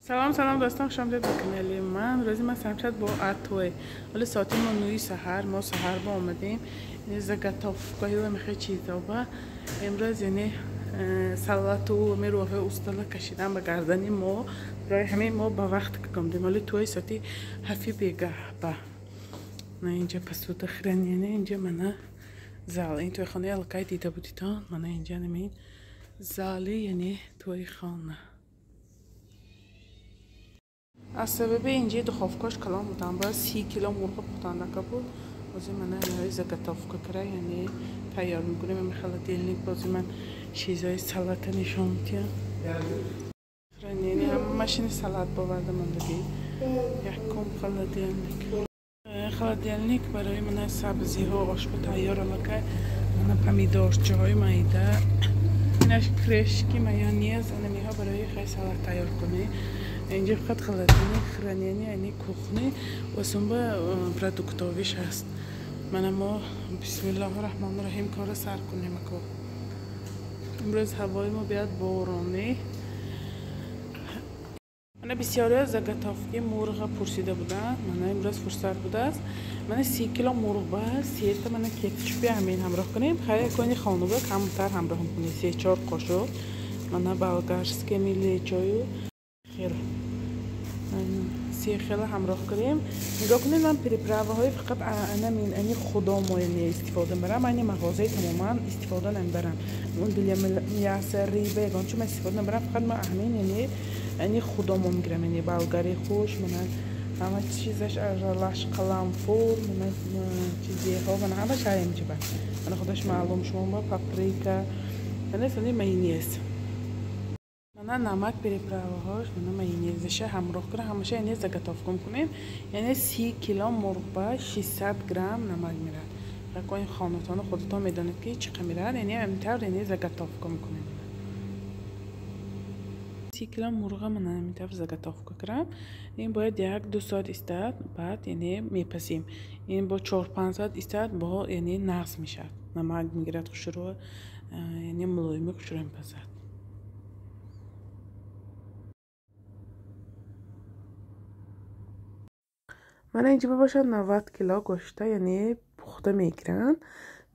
Салом салом дӯстон, хуш омадед ба канали ман. Рӯзи ман самшад бо атой. Ҳоло соати мо 9 саҳар, мо саҳар ба омадем. Заготовкаҳо мехоҳ чизоба. Имрӯз яъне салату мерӯҳои устала кашидан ба гардани мо. Барои ҳамин мо ба вақт омадем. Ҳоло той соати 7 бегаҳ ба. На инҷа посуда хранение, инҷа мана зал. Ин тойхонаи аллакай дида будитон. Мана инҷа намин зали, яъне тойхона. Аз сабаби инҷи духовкаш калон будан, бояд 30 кило мурғ пухтандака буд. Бози мана инаи заготовка кара, яъне тайёр мекунем. Ами холодильник бози ман чизои салата нишон медиҳам. Хранение ҳама машини салат боварда мондагӣ. Якум холодильник. Холодильник барои мана сабзиҳо ошпа тайёр аллакай. Мана помидорчаҳои майда. Инаш крешки майонез, анамиҳо барои хай салат тайёр кунӣ. Инҷа фақат холодильник, хранение, яъне кухни ва сумба продуктовиш ҳаст. Мана мо бисмиллоҳи раҳмони раҳим кора сар кунем ако. Имрӯз ҳавои мо биёд боронӣ. Мана бисёриҳо заготовки мурға пурсида буданд. Мана имрӯз фурсат будааст. Мана 30 кило мурғ ба сета мана кетчупи ҳамин ҳамроҳ кунем. Хай якони хонуба камтар ҳамроҳ кунем, 3-4 қошуқ. Мана болгарский милечою хел се хела ҳамроҳ кунем. Нигоҳ кунед, ман приправаҳои фақат анамин ани худомояне истифода мебарам, ани мағозаи тамоман истифода намебарам. Он для мяса, рыба ягон чиз ман истифода намебарам, фақат ман ҳамин яъне ани худомо мегирам, яъне болгари хуш, мана ҳама чизаш аралаш қаламфур, мана чизеҳо, мана ҳамаш ҳаем ҷиба. Мана худаш маълум шумо ба паприка, мана сани майонез. Мана намак приправаҳош, мана майонезаша ҳамроҳ кунем, ҳамаша яъне заготовка кунем. Яъне 30 кило мурғ ба 600 грамм намак мерад. Ракои хонатону худатон медонед ки чӣ қадр мерад, яъне ҳамин тавр яъне заготовка мекунем. 30 кило мурға мана ҳамин тавр заготовка кардам. Ин бояд 1-2 соат истад, баъд яъне мепазим. Ин бо 4-5 соат истад, бо яъне нағз мешавад. Намак мегирад хушрӯ, яъне мулоими хушрӯ мепазад. Мана инҷа бошад 90 кило гӯшта, яъне пухта мегиранд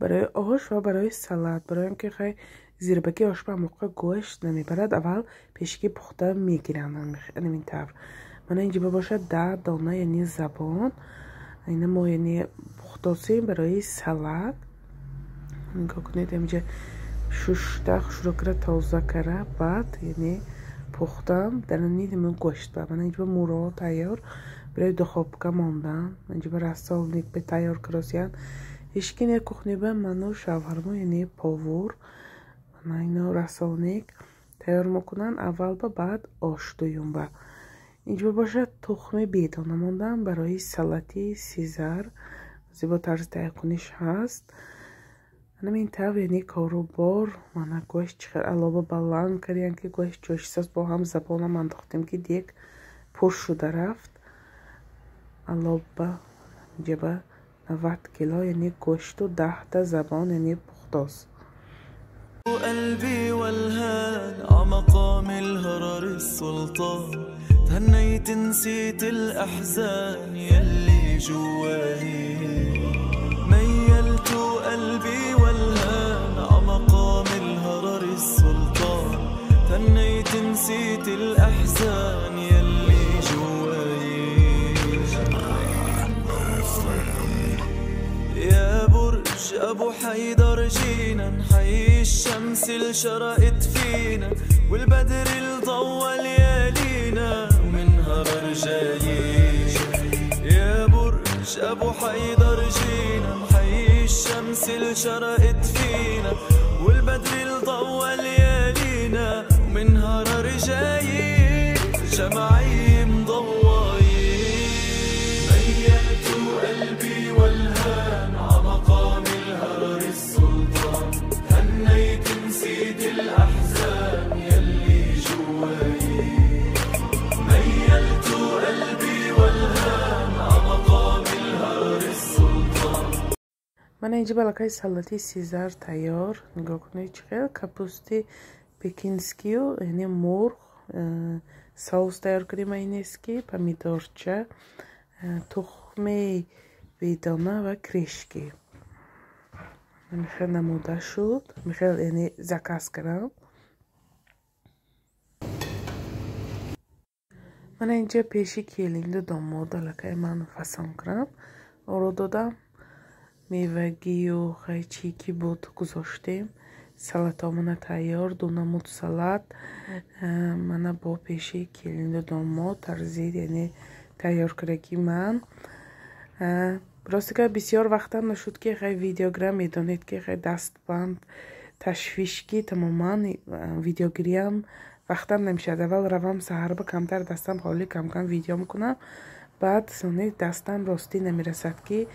барои ош ва барои салат. Барои он ки хай зирбаки ош ба моқе гӯшт намебарад, аввал пешки пухта мегиранд ҳамин тавр. Мана инҷа бошад 10 дона яъне забон. Ина мо яъне пухтосем барои салат. Нигоҳ кунед, инҷа шушта хушрӯ кара тоза кара, баъд яъне пухтам дар ними гӯшт. Мана инҷа мурғ тайёр барои духовка мондан. Инҷа рассолник бе тайёр каросиян. Ҳеҷ не кухни ба ману шавҳармо яъне повар. Мана ино рассолник тайёр мекунанд аввал ба, баъд ош дуюм ба. Инҷа бошад тухми бедона мондан барои салати сезар. Зебо тарзи тайёркуниш ҳаст. Ҳамин тавр яъне кору бор. Мана гӯшт чӣ қадр алова баланд кардем ки гӯшт ҷӯшисоз бо ҳам забонам андохтем ки дег пур шуда рафт. Алоба инҷа 90 кило яъне гӯшту 10 забон яъне пухтоз. قلبي والهان عمقام الهرر السلطان تهنيت نسيت الأحزان يلي جوالي ميلت قلبي والهان عمقام الهرر السلطان تهنيت نسيت الأحزان يلي جواي. يا برج أبو حيدر جينا نحيي الشمس اللي شرقت فينا والبدر اللي ضوى ليالينا ومن هرر جايين. يا برج أبو حيدر جينا نحيي الشمس اللي شرقت فينا والبدر اللي ضوى ليالينا ومن هرر جايين جمعي مضوايين. ميلت قلبي والهان عمقام الهرر السلطان هنيت نسيت الأحزان يلي جواي. ميلت قلبي والهان عمقام الهرر السلطان. Мана инҷа балакай салати сезар тайёр. Нигоҳ кунед чӣ хел капусти пекинскию яъне мурғ Соус тайёр кардем майонезки, помидорча, тухми бедона ва крешки. Михел намуда шуд. Михел яъне заказ кардам. Мана инҷа пеши келинду домод аллакай ман фасон кардам. Оро додам. Мевагию хай чӣ ки буд гузоштем. Салатомона тайёр, ду намуд салат. Мана бо пеши келинду домод тарзи яъне тайёр кардагӣ ман. Рости гап бисёр вақтам нашуд ки хай видеогирам. Медонед ки хай дастбанд ташвиш ки тамоман видеогириам вақтам намешавад. Аввал равам саҳарба камтар дастам холӣ кам-кам видео мекунам. Баъд сони дастам ростӣ намерасад ки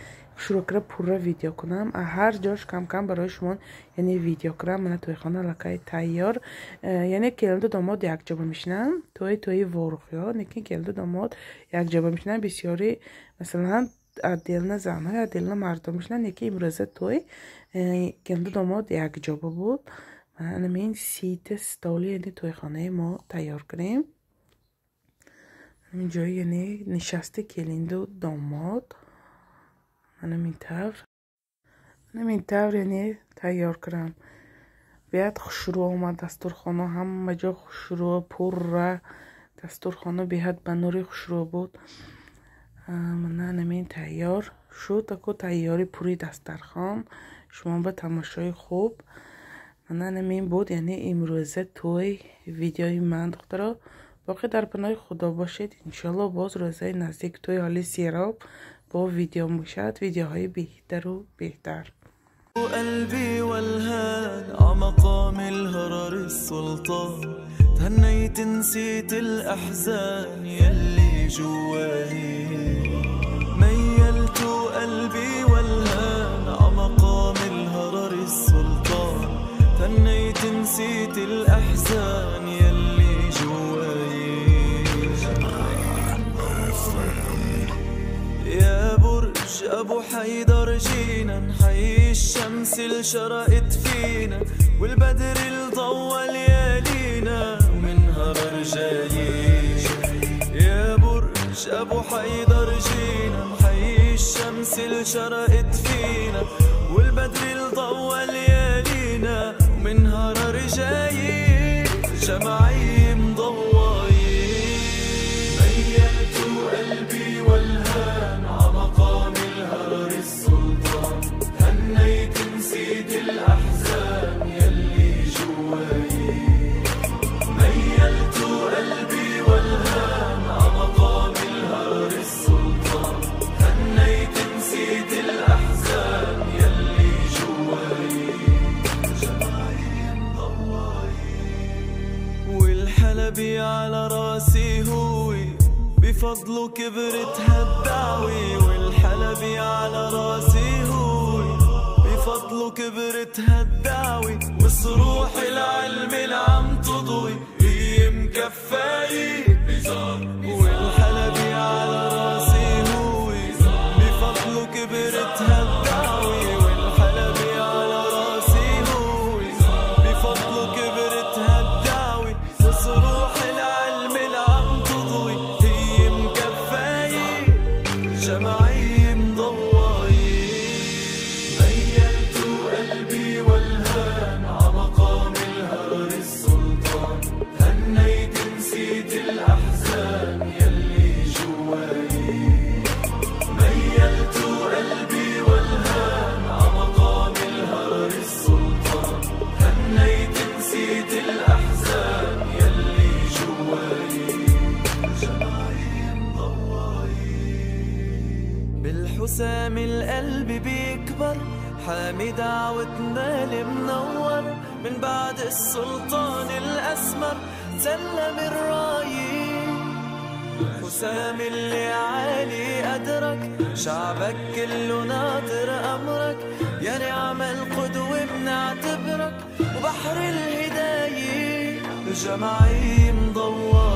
шурӯъ пурра видео кунам. Ҳар ҷош кам-кам барои шумо яъне видео кунам. Мана тӯйхона аллакай тайёр. Яъне келинду домод якҷоба мешинанд. Тӯи ворухиҳо, лекин келинду домод якҷоба мешинанд. Бисёри масалан отдельно занҳо, отдельно мардон мешинанд, лекин имрӯза тӯй келинду домод якҷоба буд. Мана ин сита столи яъне тӯйхонаи мо тайёр кардем. Ҳамин ҷои яъне нишасти келинду домод. Ҳамин тавр. Ҳамин тавр яъне тайёр кардам. Беҳад хушрӯ омад дастурхона, ҳама ҷо хушрӯ, пурра дастурхона беҳад ба нури хушрӯ буд. Мана ҳамин тайёр шуд. Тако тайёри пури дастархон. Шумо ба тамошои хуб. Мана ҳамин буд яъне имрӯза тӯй видеои ман духтаро. Боқӣ дар паноҳи Худо бошед. Иншоалло боз рӯзаи наздик тӯй ҳоли сероб бо видео мешавад. Видеоҳои беҳтару беҳтар. قلبي والهان عمقام الهرر السلطان تهنيت نسيت الأحزان يلي جواي ميلت قلبي والهان عمقام الهرر السلطان تهنيت نسيت الأحزان يلي جواي يا برج أبو حيدر جينا نحيي الشمس اللي شرقت فينا والبدر اللي ضوى ليالينا ومن هرر جايين يا برج أبو حيدر جينا نحيي الشمس اللي شرقت فينا والبدر اللي ضوى ليالينا ومن هرر جايين جمعي مضوايين ميلت قلبي والهان عمقام الهرر السلطان هنيت نسيت الأحزان يلي جواي ميلت قلبي والهان عمقام الهرر السلطان هنيت نسيت الأحزان يلي جواي جمعي مضواي والحلبي على راسي هوي بفضله كبرت هالدعوة والحلبي على راسي هوي بفضله كبرت هالدعوة وصروح العلم العم تضوي هي مكفاية والحلبي على راسي هوي بفضله كبرت هالدعوة والحلبي على راسي هوي بفضله كبرت هالدعوة وصروح العلم العم تضوي هي مكفاية جمعي مضواي ميلت قلبي والهان عمقام الهرر السلطان هنيت نسيت الأحزان يلي جواي ميلت قلبي والهان عمقام الهرر السلطان هنيت نسيت الأحزان يلي جواي جمعي مضواي بالحسام القلب بيكبر حامي دعوتنا المنور من بعد السلطان الأسمر سلم الراي حسام اللي عالي قدرك شعبك كله ناطر أمرك يا نعم القدوة بنعتبرك وبحر الهداية جمعي مضواي.